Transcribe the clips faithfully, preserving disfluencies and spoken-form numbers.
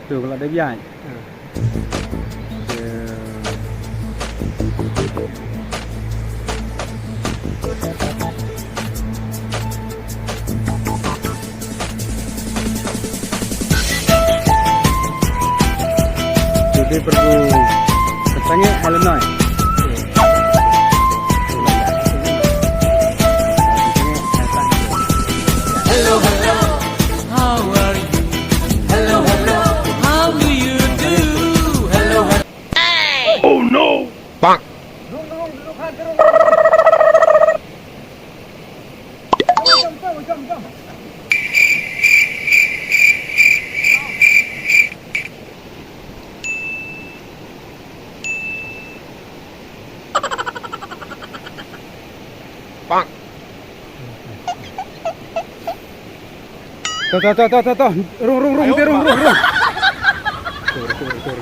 Tu ka la dep ïaid. Jadi perlu ketanya Illinois. Hello, hello, how are you? Hello, hello, how do you do? Hello, hello. Oh no! Bang! Bang! To, to, to, to, to, to. Rung, rung, rung, rung, rung, rung. Tur, tur, tur.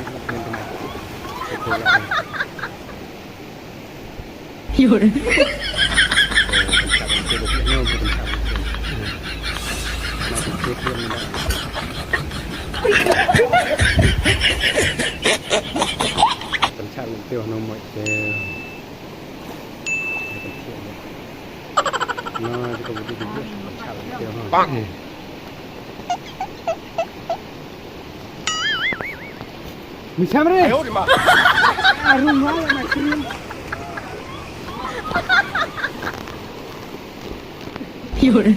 Bang. Misam re. Ayo, di ma. Arum wala na krim. Yun.